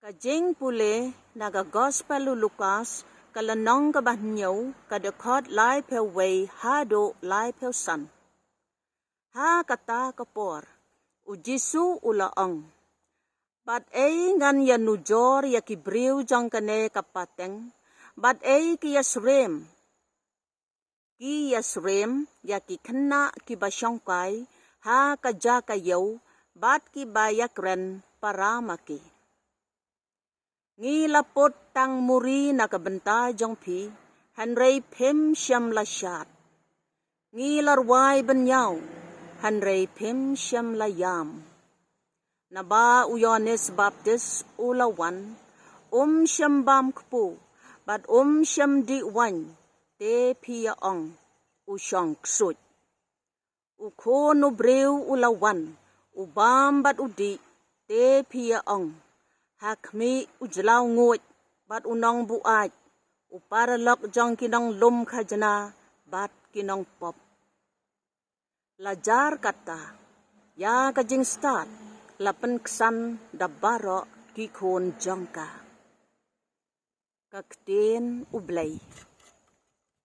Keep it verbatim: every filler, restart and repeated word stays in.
Ka jingpule na ka Gospel u Lukas, ka lynnong kaba hynñiew, ka dkhot laiphew wei haduh laiphew san. Ha kata ka por, u Jisu u la ong: Bad ei ngan ïanujor ïa ki briew jong kane ka pateng? Bad ei ki ïasyriem? Ki ïasyriem ïa ki khynnah kiba shongkai ha ka jaka ïew, bad kiba ïakren para ma ki. Ngi la put tang muri na ka bynta jong phi, hynrei phim shym la shad. Ngi la rwai bynñiaw, hynrei phim shym la ïam. Naba u Ïoannis Baptis u la wan, um shym bam kpu, bad um shym dih waiñ, te phi ïa ong, u shong ksuid. U Khun u briew u la wan, u bam bad u dih, te phi ïa ong, ha khmih u jyllaw nguid bad u nongbuaid, u paralok jong ki nonglum khajna bad ki nongpop. La jar kata, ïa ka jingstad la pynksan da baroh ki khun jong ka. Ka ktien U Blei.